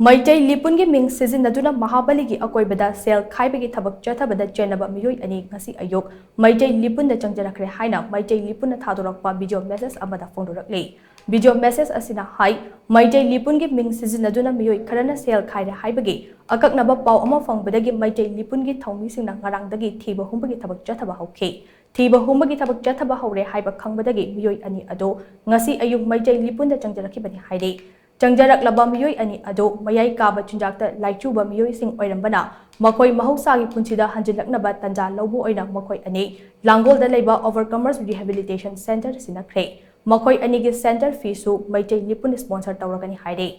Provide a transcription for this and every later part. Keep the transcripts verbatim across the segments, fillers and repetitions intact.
ꯃꯩꯇꯩ ꯂꯤꯄꯨꯟꯒꯤ ꯃꯤꯡ ꯁꯤꯖꯤꯟꯅꯗꯨꯅ ꯃꯍꯥꯕꯂꯤꯒꯤ ꯑꯀꯣꯏꯕꯗ ꯁꯦꯜ ꯈꯥꯏꯕꯒꯤ ꯊꯕꯛ ꯆꯠꯊꯕꯗ ꯆꯦꯟꯅꯕ ꯃꯤꯑꯣꯏ ꯑꯅꯤ ꯉꯁꯤ ꯑꯌꯨꯛ ꯃꯩꯇꯩ ꯂꯤꯄꯨꯟꯗ ꯆꯪꯖꯔꯛꯈ꯭ꯔꯦ ꯍꯥꯏꯅ ꯃꯩꯇꯩ ꯂꯤꯄꯨꯟꯅ ꯊꯥꯗꯣꯔꯛꯄ ꯚꯤꯗꯤꯑꯣ ꯃꯦꯁꯦꯖ ꯑꯃꯗ ꯐꯣꯡꯗꯣꯔꯛꯂꯤ꯫ ꯚꯤꯗꯤꯑꯣ ꯃꯦꯁꯦꯖ ꯑꯁꯤꯅ ꯍꯥꯏ, ꯃꯩꯇꯩ ꯂꯤꯄꯨꯟꯒꯤ ꯃꯤꯡ ꯁꯤꯖꯤꯟꯅꯗꯨꯅ ꯃꯤꯑꯣꯏ ꯈꯔꯅ ꯁꯦꯜ ꯈꯥꯏꯔꯦ ꯍꯥꯏꯕꯒꯤ ꯑꯀꯛꯅꯕ ꯄꯥꯎ ꯑꯃ ꯐꯪꯕꯗꯒꯤ ꯃꯩꯇꯩ ꯂꯤꯄꯨꯟꯒꯤ ꯊꯧꯃꯤꯁꯤꯡꯅ ꯉꯔꯥꯡꯗꯒꯤ ꯊꯤꯕ ꯍꯨꯝꯕꯒꯤ ꯊꯕꯛ ꯆꯠꯊꯕ ꯍꯧꯈꯤ꯫ ꯊꯤꯕ ꯍꯨꯝꯕꯒꯤ ꯊꯕꯛ ꯆꯠꯊꯕ ꯍꯧꯔꯦ ꯍꯥꯏꯕ ꯈꯪꯕꯗꯒꯤ ꯃꯤꯑꯣꯏ ꯑꯅꯤ ꯑꯗꯨ ꯉꯁꯤ ꯑꯌꯨꯛ ꯃꯩꯇꯩ ꯂꯤꯄꯨꯟꯗ ꯆꯪꯖꯔꯛꯈꯤꯕꯅꯤ ꯍꯥꯏꯔꯤ꯫ ꯆꯪꯖꯔꯛꯂꯕ ꯃꯤꯑꯣꯏ ꯑꯅꯤ ꯑꯗꯨ ꯃꯌꯥꯏ ꯀꯥꯕ ꯆꯤꯟꯖꯥꯛꯇ ꯂꯥꯏꯆꯨꯕ ꯃꯤꯑꯣꯏꯁꯤꯡ ꯑꯣꯏꯔꯝꯕꯅ, ꯃꯈꯣꯏ ꯃꯍꯧꯁꯥꯒꯤ ꯄꯨꯟꯁꯤꯗ ꯍꯟꯖꯤꯜꯂꯛꯅꯕ ꯇꯥꯟꯖꯥ ꯂꯧꯕ ꯑꯣꯏꯅ ꯃꯈꯣꯏ ꯑꯅꯤ ꯂꯥꯡꯒꯣꯜꯗ ꯂꯩꯕ Overcomers Rehabilitation Center ꯁꯤꯟꯅꯈ꯭ꯔꯦ꯫ ꯃꯈꯣꯏ ꯑꯅꯤꯒꯤ center feeꯁꯨ ꯃꯩꯇꯩ ꯂꯤꯄꯨꯟ sponsor ꯇꯧꯔꯒꯅꯤ ꯍꯥꯏꯔꯤ꯫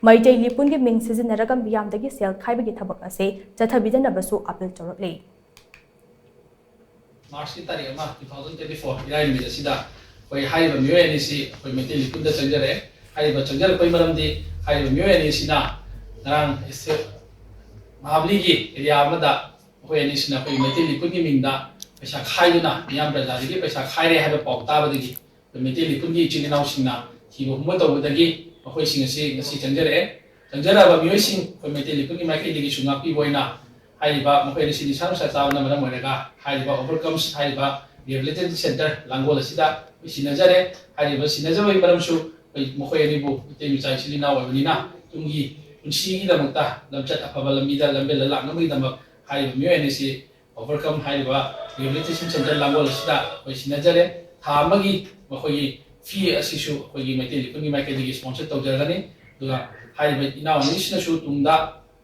ꯃꯩꯇꯩ ꯂꯤꯄꯨꯟꯒꯤ ꯃꯤꯡ ꯁꯤꯖꯤꯟꯅꯔꯒ ꯃꯤꯌꯥꯝꯗꯒꯤ ꯁꯦꯜ ꯈꯥꯏꯕꯒꯤ ꯊꯕꯛ ꯑꯁꯤ ꯆꯠꯊꯕꯤꯗꯅꯕꯁꯨ appeal ꯇꯧꯔꯛꯂꯤ꯫ ꯃꯥꯔꯆꯀꯤ ꯇꯥꯔꯤꯛ ꯑꯃ, two thousand twenty four, ꯏꯔꯥꯏ ꯅꯨꯃꯤꯠ ꯑꯁꯤꯗ ꯑꯩꯈꯣꯏ ꯍꯥꯏꯔꯤꯕ ꯃꯤꯑꯣꯏ ꯑꯅꯤꯁꯤ ꯑꯩꯈꯣꯏ ꯃꯩꯇꯩ ꯂꯤꯄꯨꯟꯗ ꯆꯪꯖꯔꯛꯑꯦ꯫ ꯍꯥꯏꯔꯤꯕ ꯆꯪꯖꯔꯛꯄꯒꯤ ꯃꯔꯝꯗꯤ ꯍꯥꯏꯔꯤꯕ ꯃꯤꯑꯣꯏ ꯑꯅꯤꯁꯤꯅ ꯉꯔꯥꯡ ꯏꯁꯇꯦꯠ ꯃꯍꯥꯕꯂꯤꯒꯤ ꯑꯦꯔꯤꯌꯥ ꯑꯃꯗ ꯃꯈꯣꯏ ꯑꯅꯤꯁꯤꯅ ꯑꯩꯈꯣꯏ ꯃꯩꯇꯩ ꯂꯤꯄꯨꯟꯒꯤ ꯃꯤꯡꯗ ꯄꯩꯁꯥ ꯈꯥꯏꯗꯨꯅ ꯃꯤꯌꯥꯝ ꯄ꯭ꯔꯖꯥꯗꯒꯤ ꯄꯩꯁꯥ ꯈꯥꯏꯔꯦ ꯍꯥꯏꯕ ꯄꯥꯎ ꯇꯥꯕꯗꯒꯤ ꯑꯩꯈꯣꯏ ꯃꯩꯇꯩ ꯂꯤꯄꯨꯟꯒꯤ ꯏꯆꯤꯜ ꯏꯅꯥꯎꯁꯤꯡꯅ ꯊꯤꯕ ꯍꯨꯝꯕ ꯇꯧꯕꯗꯒꯤ ꯃꯈꯣꯏꯁꯤꯡ ꯑꯁꯤ ꯉꯁꯤ ꯆꯪꯖꯔꯛꯑꯦ꯫ ꯆꯪꯖꯔꯛꯑꯕ ꯃꯤꯑꯣꯏꯁꯤꯡ ꯑꯩꯈꯣꯏ ꯃꯩꯇꯩ ꯂꯤꯄꯨꯟꯒꯤ ꯃꯥꯏꯀꯩꯗꯒꯤꯁꯨ ꯉꯥꯛꯄꯤꯕ ꯑꯣꯏꯅ ꯍꯥꯏꯔꯤꯕ ꯃꯈꯣꯏ ꯑꯅꯤꯁꯤ ꯅꯤꯁꯥ ꯅꯨꯡꯁꯥ ꯆꯥꯕꯅ ꯃꯔꯝ ꯑꯣꯏꯔꯒ ꯍꯥꯏꯔꯤꯕ Overcomers ꯍꯥꯏꯔꯤꯕ Rehabilitation Center ꯂꯥꯡꯒꯣꯜ ꯑꯁꯤꯗ ꯑꯩꯈꯣꯏ ꯁꯤꯟꯅꯖꯔꯦ꯫ ꯍꯥꯏꯔꯤꯕ ꯁꯤꯟꯅꯖꯕꯒꯤ ꯃꯔꯝꯁꯨ ꯑꯩꯈꯣꯏ ꯃꯈꯣꯏ ꯑꯅꯤꯕꯨ ꯃꯩꯇꯩ ꯃꯆꯥ ꯏꯆꯤꯜ ꯏꯅꯥꯎ ꯑꯣꯏꯕꯅꯤꯅ ꯇꯨꯡꯒꯤ ꯄꯨꯟꯁꯤꯒꯤꯗꯃꯛꯇ ꯂꯝꯆꯠ ꯑꯐꯕ ꯂꯝꯕꯤꯗ ꯂꯝꯕꯦꯜꯗ ꯂꯥꯛꯅꯕꯒꯤꯗꯃꯛ ꯍꯥꯏꯔꯤꯕ ꯃꯤꯑꯣꯏ ꯑꯅꯤꯁꯤ Overcome ꯍꯥꯏꯔꯤꯕ Rehabilitation Center ꯂꯥꯡꯒꯣꯜ ꯑꯁꯤꯗ ꯑꯩꯈꯣꯏ ꯁꯤꯟꯅꯖꯔꯦ꯫ ꯊꯥ ꯑꯃꯒꯤ ꯃꯈꯣꯏꯒꯤ fee ꯑꯁꯤꯁꯨ ꯑꯩꯈꯣꯏꯒꯤ ꯃꯩꯇꯩ ꯂꯤꯄꯨꯟꯒꯤ ꯃꯥꯏꯀꯩꯗꯒꯤ sponsor ꯇꯧꯖꯔꯒꯅꯤ꯫ ꯑꯗꯨꯒ ꯍꯥꯏꯔꯤꯕ ꯏꯅꯥꯎ ꯑꯅꯤꯁꯤꯅꯁꯨ ꯇꯨꯡꯗ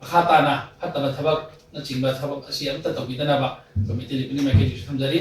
ꯃꯈꯥ ꯇꯥꯅ ꯐꯠꯇꯕ ꯊꯕꯛꯅꯆꯤꯡꯕ ꯊꯕꯛ ꯑꯁꯤ ꯑꯃꯠꯇ ꯇꯧꯕꯤꯗꯅꯕ ꯑꯩꯈꯣꯏ ꯃꯩꯇꯩ ꯂꯤꯄꯨꯟꯒꯤ ꯃꯥꯏꯀꯩꯗꯒꯤꯁꯨ ꯊꯝꯖꯔꯤ꯫